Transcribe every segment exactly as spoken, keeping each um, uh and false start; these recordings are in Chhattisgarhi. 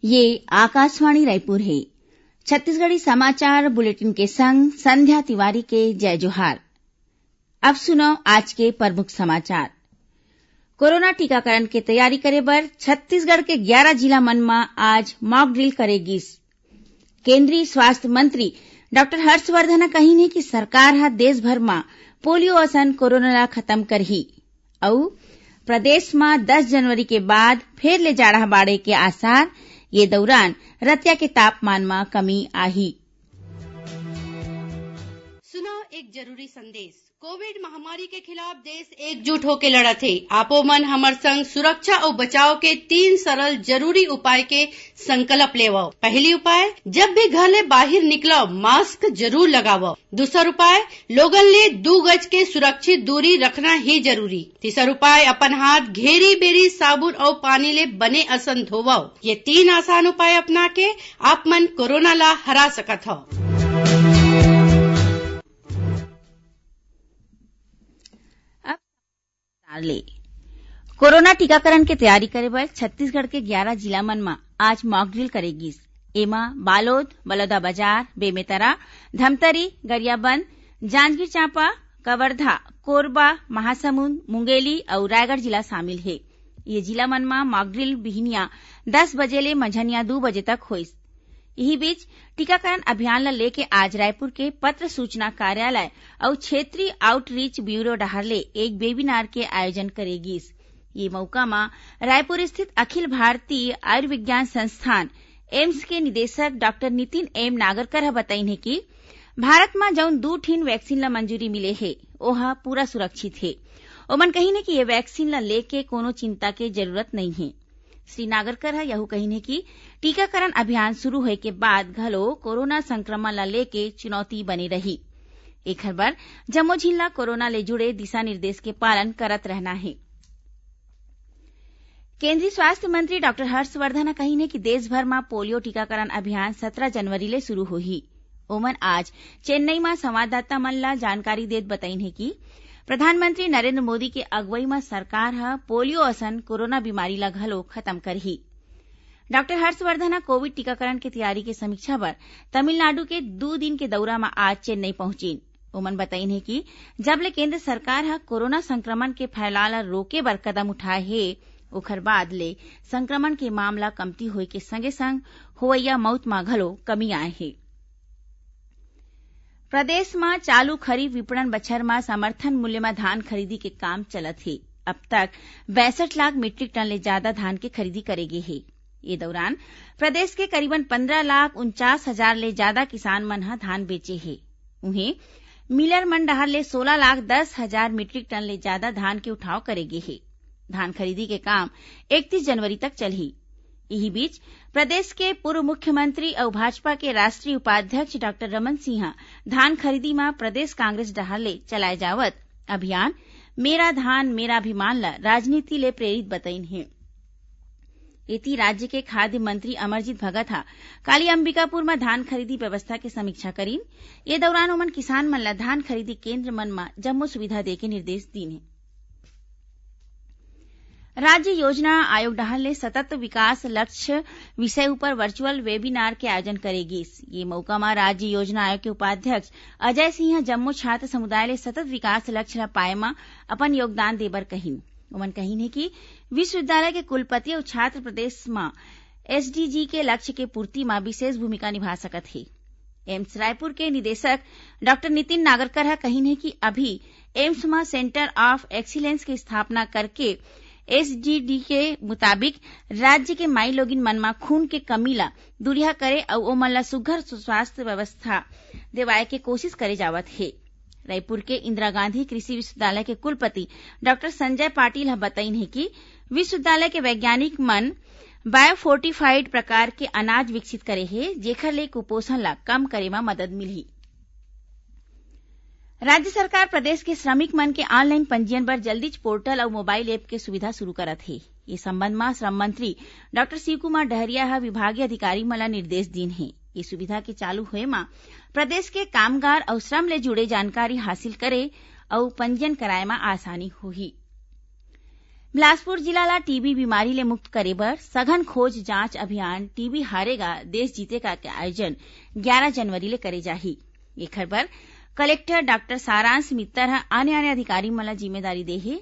ये आकाशवाणी रायपुर हे। छत्तीसगढ़ी समाचार बुलेटिन के संग संध्या तिवारी के जय जोहार। अब सुनव आज के प्रमुख समाचार। कोरोना टीकाकरण के तैयारी करे बर छत्तीसगढ़ के ग्यारा जिला मन म आज mock drill करे गिस। केंद्रीय स्वास्थ्य मंत्री डॉक्टर हर्षवर्धन ह कहिन हे कि सरकार ह देश भर म पोलियो असन कोरोना ला खतम करही। अउ प्रदेश म दस जनवरी के बाद फेर ले जाड़ा बाढ़े के आसार, ये दौरान रतिया के तापमान म कमी आही। सुनव एक जरूरी संदेश। कोविड महामारी के खिलाफ देश एकजुट होके लड़त हे। आपो मन हमर संग सुरक्षा अउ बचाव के तीन सरल जरूरी उपाय के संकल्प लेवव। पहली उपाय, जब भी घर ले बाहिर निकलव, मास्क जरूर लगावव। दूसर उपाय, लोगन ले दू गज के सुरक्षित दूरी रखना ही जरूरी। तीसर उपाय, अपन हाथ घेरी बेरी साबुन अउ पानी ले बने असन धोवव। ये तीन आसान उपाय अपना के आप मन कोरोना ला हरा सकत हव। अब विस्तार ले। कोरोना टीकाकरण के तैयारी करे बर छत्तीसगढ़ के ग्यारा जिला मन म आज mock drill करे गिस। एमा बालोद, बलौदाबाजार, बेमेतरा, धमतरी, गरियाबंद, जांजगीर चांपा, कवर्धा, कोरबा, महासमुंद, मुंगेली अउ रायगढ़ जिला शामिल हे। ये जिला मन म mock drill बिहनिया दस बजे ले मंझनिया दू बजे तक होइस। इही बीच, टीकाकरण अभियान ल लेके आज रायपुर के पत्र सूचना कार्यालय अउ क्षेत्रीय outreach bureau डहार ले एक webinar के आयोजन करे गिस। ये मौका म रायपुर स्थित अखिल भारतीय आयुर्विज्ञान संस्थान, एम्स के निदेशक डॉक्टर नितिन एम नागरकर ह बतईन हे कि भारत म जउन दू ठिन vaccine ल मंजूरी मिले हे, ओह पूरा सुरक्षित हे। ओमन कहिन हे कि ये vaccine ल लेके कोनो चिंता के जरूरत नइ हे। श्री नागरकर ह यहू कहिन हे कि टीकाकरण अभियान शुरू होए के बाद घलो कोरोना संक्रमण ल लेके चुनौती बने रही। एखर बर जम्मो झिन ल कोरोना ले जुड़े दिशा निर्देश के पालन करत रहना हे। केंद्रीय स्वास्थ्य मंत्री डॉक्टर हर्षवर्धन ह कहिन हे कि देश भर म पोलियो टीकाकरण अभियान सतरा जनवरी ले शुरू होही। ओमन आज चेन्नई म संवाददाता मन ल जानकारी देत बतईन हे कि प्रधानमंत्री नरेंद्र मोदी के अगुवई म सरकार ह पोलियो असन कोरोना बीमारी ल घलो खतम करही। डॉक्टर हर्षवर्धन ह कोविड टीकाकरण के तैयारी के समीक्षा बर तमिलनाडु के दू दिन के दौरा म आज चेन्नई पहुंचिन। ओमन बतईन हे कि जब ले केंद्र सरकार ह कोरोना संक्रमण के फैलाव ल रोके बर कदम उठाए हे, ओखर बाद ले संक्रमण के मामला कमती होए के संगे-संग होवइया मउत म घलो कमी आए हे। प्रदेश म चालू खरीफ विपणन बछर म समर्थन मूल्य म धान खरीदी के काम चलत हे। अब तक बासठ लाख मीट्रिक टन ले जादा धान के खरीदी करे गे हे। ये दौरान प्रदेश के करीबन पंद्रह लाख उनचास हजार ले जादा किसान मन ह धान बेचे हे। उहें, मिलर मन डहार ले सोला लाख दस हजार मीट्रिक टन ले जादा धान के उठाव करे गे हे। धान खरीदी के काम इकतीस जनवरी तक चलही। इही बीच, प्रदेश के पूर्व मुख्यमंत्री अउ भाजपा के राष्ट्रीय उपाध्यक्ष डॉक्टर रमन सिंह ह धान खरीदी म प्रदेश कांग्रेस डहार ले चलाए जावत अभियान मेरा धान मेरा अभिमान ल राजनीति ले प्रेरित बतईन हे। एती राज्य के खाद्य मंत्री अमरजीत भगत ह काली अंबिकापुर म धान खरीदी व्यवस्था के समीक्षा करीन। ये दौरान ओमन किसान मन ल धान खरीदी केंद्र मन म जम्मो सुविधा दे के निर्देश दीन हे। राज्य योजना आयोग डहार ले सतत विकास लक्ष्य विषय ऊपर virtual webinar के आयोजन करे गिस। ये मौका म राज्य योजना आयोग के उपाध्यक्ष अजय सिंह ह जम्मो छात्र समुदाय ले सतत विकास लक्ष्य ल पाए म अपन योगदान दे बर कहिन। ओमन कहिन हे कि विश्वविद्यालय के कुलपति अउ छात्र प्रदेश म एसडीजी के लक्ष्य के पूर्ति म विशेष भूमिका निभा सकत हे। एम्स रायपुर के निदेशक डॉक्टर नितिन नागरकर ह कहिन हे कि अभी एम्स म Centre of Excellence के स्थापना करके एसडीजी के मुताबिक राज्य के माईलोगिन मन म खून के कमी ल दूरिहा करे अउ ओमन ल सुघ्घर स्वास्थ्य व्यवस्था देवाए के कोशिश करे जावत हे। रायपुर के इंदिरा गांधी कृषि विश्वविद्यालय के कुलपति डॉक्टर संजय पाटिल ह बतईन हे कि विश्वविद्यालय के वैज्ञानिक मन बायोफोर्टिफाइड प्रकार के अनाज विकसित करे हे, जेखर ले कुपोषण ला कम करे म मदद मिलही। राज्य सरकार प्रदेश के श्रमिक मन के online पंजीयन बर जल्दीच portal अउ mobile app के सुविधा शुरू करत हे। ये संबंध म श्रम मंत्री डॉक्टर शिव कुमार डहरिया ह विभागीय अधिकारी मन ला निर्देश दीन हे। ये सुविधा के चालू होए म प्रदेश के कामगार अउ श्रम ले जुड़े जानकारी हासिल करे अउ पंजीयन कराए म आसानी होही। बिलासपुर जिला ला टीबी बीमारी ले मुक्त करे बर सघन खोज जांच अभियान टीबी हारेगा देश जीतेगा के आयोजन ग्यारा जनवरी ले करे जाही। एखर बर कलेक्टर डॉक्टर सारांश मित्तर ह आने-आने अधिकारी मन ला जिम्मेदारी दे हे।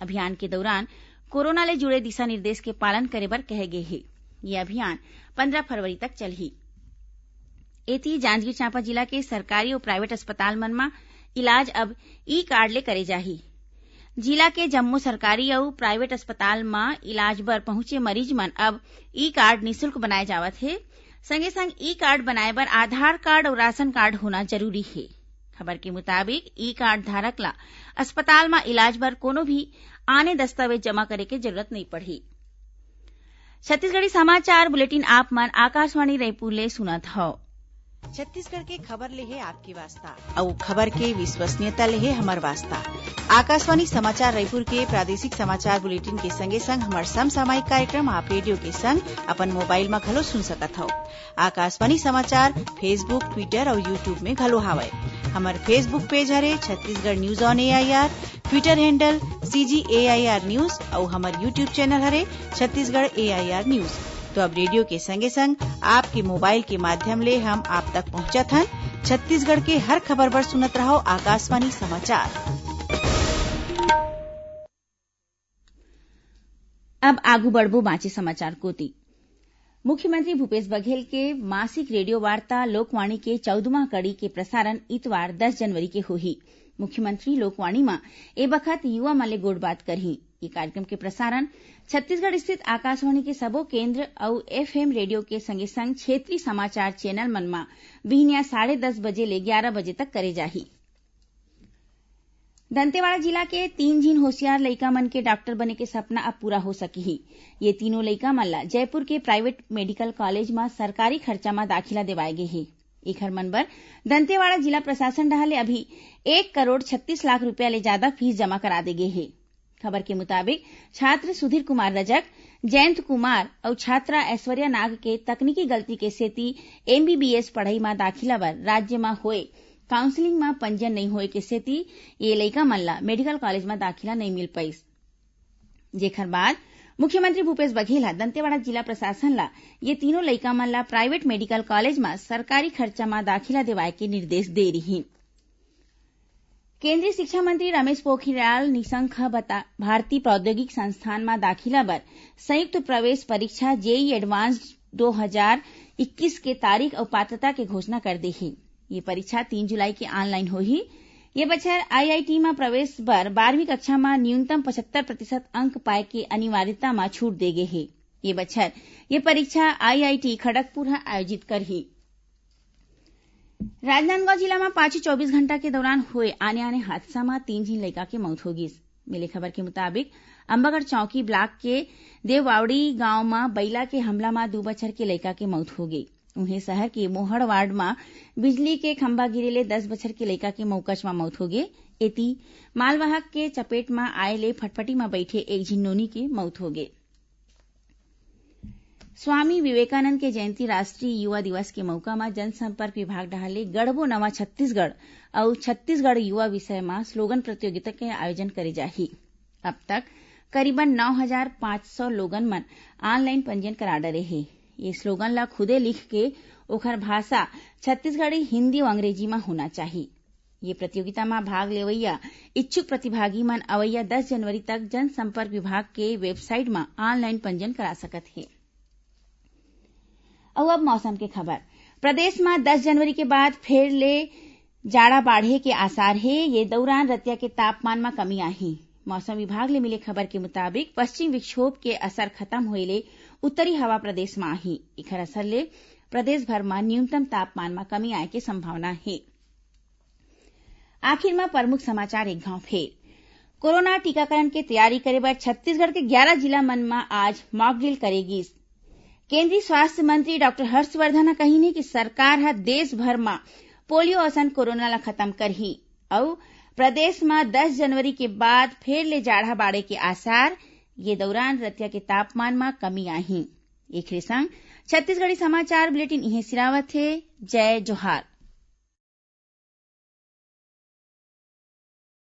अभियान के दौरान कोरोना ले जुड़े दिशा निर्देश के पालन करे बर कहे गे हे। ये अभियान पंद्रह फरवरी तक चलही। एती जांजगीर चांपा जिला के सरकारी अउ प्राइवेट अस्पताल मन म इलाज अब ई कार्ड ले करे जाही। जिला के जम्मो सरकारी अउ प्राइवेट अस्पताल म इलाज बर पहुंचे मरीज मन अब ई कार्ड निशुल्क बनाए जावत हे। संगे संग ई कार्ड बनाए बर आधार कार्ड अउ राशन कार्ड होना जरूरी हे। खबर के मुताबिक ई कार्ड धारक ला अस्पताल म इलाज बर कोनो भी आने दस्तावेज जमा करे के जरूरत नइ पड़ही। छत्तीसगढ़ी समाचार बुलेटिन आप मन आकाशवाणी रायपुर ले सुनत हव। छत्तीसगढ़ के खबर ले हे आपके वास्ता, अउ खबर के विश्वसनीयता ले हे हमर वास्ता। आकाशवाणी समाचार रायपुर के प्रादेशिक समाचार बुलेटिन के संगे संग हमर समसामयिक कार्यक्रम आप रेडियो के संग अपन मोबाइल म घलो सुन सकत हव। आकाशवाणी समाचार Facebook, Twitter अउ YouTube में घलो हावय। हमर Facebook पेज हरे Chhattisgarh news on AIR, Twitter handle CG AIR news अउ हमर YouTube चैनल हरे छत्तीसगढ़ एआईआर न्यूज। तो अब रेडियो के संगे संग आपके मोबाइल के माध्यम ले हम आप तक पहुंचत हन। छत्तीसगढ़ के हर खबर बर सुनत रहव आकाशवाणी समाचार। अब आगू बढ़बो बांचे समाचार कोति। मुख्यमंत्री भूपेश बघेल के मासिक रेडियो वार्ता लोकवाणी के चौदहवाँ कड़ी के प्रसारण इतवार दस जनवरी के होही। मुख्यमंत्री लोकवाणी म ए बखत युवा मन ले गोठबात करही। ये कार्यक्रम के प्रसारण छत्तीसगढ़ स्थित आकाशवाणी के सबो केंद्र अउ एफएम रेडियो के संगे संग क्षेत्रीय समाचार चैनल मन म बिहनिया साढ़े दस बजे ले ग्यारह बजे तक करे जाही। दंतेवाड़ा जिला के तीन झिन होशियार लइका मन के डॉक्टर बने के सपना अब पूरा हो सकिही। ये तीनों लइका मन ला जयपुर के प्राइवेट मेडिकल कॉलेज म सरकारी खर्चा म दाखिला देवाए गे हे। एखर मन बर दंतेवाड़ा जिला प्रशासन डहार ले अभी एक करोड़ छत्तीस लाख रुपया ले जादा फीस जमा करा दे गे हे। खबर के मुताबिक, छात्र सुधीर कुमार रजक, जयंत कुमार अउ छात्रा ऐश्वर्या नाग के तकनीकी गलती के सेती एमबीबीएस पढ़ई म दाखिला बर राज्य म होए काउंसलिंग म पंजीयन नइ होए के सेती ये लइका मन ला मेडिकल कॉलेज म दाखिला नइ मिल पाइस। जेखर बाद मुख्यमंत्री भूपेश बघेल ह दंतेवाड़ा जिला प्रशासन ला ये तीनों लइका मन ला प्राइवेट मेडिकल कॉलेज म सरकारी खर्चा म दाखिला देवाए के निर्देश दे रिहीन। केंद्रीय शिक्षा मंत्री रमेश पोखरियाल निशंक ह बता-, भारतीय प्रौद्योगिक संस्थान म दाखिला बर संयुक्त प्रवेश परीक्षा जेई एडवांस्ड दो हजार इक्कीस के तारीख अउ पात्रता के घोषणा कर दे हे। ये परीक्षा तीन जुलाई के ऑनलाइन होही। ये बछर आईआईटी म प्रवेश बर बारहवीं कक्षा म न्यूनतम पचहत्तर प्रतिशत अंक पाए के अनिवार्यता म छूट दे गे हे। ये बछर ये परीक्षा आईआईटी खड़गपुर ह आयोजित करही। राजनांदगांव जिला म पाछू चौबीस घंटा के दौरान होए आने-आने हादसा म तीन झिन लइका के मौत हो गिस। मिले खबर के मुताबिक, अंबागढ़ चौकी ब्लॉक के देववावड़ी गांव म बइला के हमला म दू बछर के लइका के मौत हो गे। उहें, शहर के मोहड़ वार्ड म बिजली के खंभा गिरे ले दस बछर के लइका के मउकच म मौत हो गे। एती, मालवाहक के चपेट म आए ले फटफटी म बइठे एक झिन नोनी के मौत हो गे। स्वामी विवेकानंद के जयंती राष्ट्रीय युवा दिवस के मउका म जनसंपर्क विभाग डहार ले गढ़बो नवा छत्तीसगढ़ अउ छत्तीसगढ़ युवा विषय म स्लोगन प्रतियोगिता के आयोजन करे जाही। अब तक करीबन नौ हजार पाँच सौ लोगन मन ऑनलाइन पंजीयन करा डरे हे। ये स्लोगन ला खुदे लिख के ओखर भाषा छत्तीसगढ़ी, हिंदी अउ अंग्रेजी म होना चाही। ये प्रतियोगिता म भाग लेवइया इच्छुक प्रतिभागी मन अवइया दस जनवरी तक जनसंपर्क विभाग के वेबसाइट म ऑनलाइन पंजीयन करा सकत हे। अउ अब मौसम के खबर। प्रदेश म दस जनवरी के बाद फेर ले जाड़ा बाढ़े के आसार हे। ये दौरान रतिया के तापमान म कमी आही। मौसम विभाग ले मिले खबर के मुताबिक, पश्चिम विक्षोभ के असर खत्म होए ले उत्तरी हवा प्रदेश म आही। एखर असर ले प्रदेश भर म न्यूनतम तापमान म कमी आए के संभावना हे। आखिर म प्रमुख समाचार एक घाव फेर। कोरोना टीकाकरण के तैयारी करे बर छत्तीसगढ़ के ग्यारह जिला मन म आज मॉक ड्रिल करे गिस। केंद्रीय स्वास्थ्य मंत्री डॉक्टर हर्षवर्धन ह कहिन हे कि सरकार ह देश भर म पोलियो असन कोरोना ल खत्म करही अउ प्रदेश म दस जनवरी के बाद फेर ले जाड़ा बाढ़े के आसार। ये दौरान रतिया के तापमान म कमी आही। एखरे संग छत्तीसगढ़ी समाचार बुलेटिन इहें सिरावत हे। जय जोहार।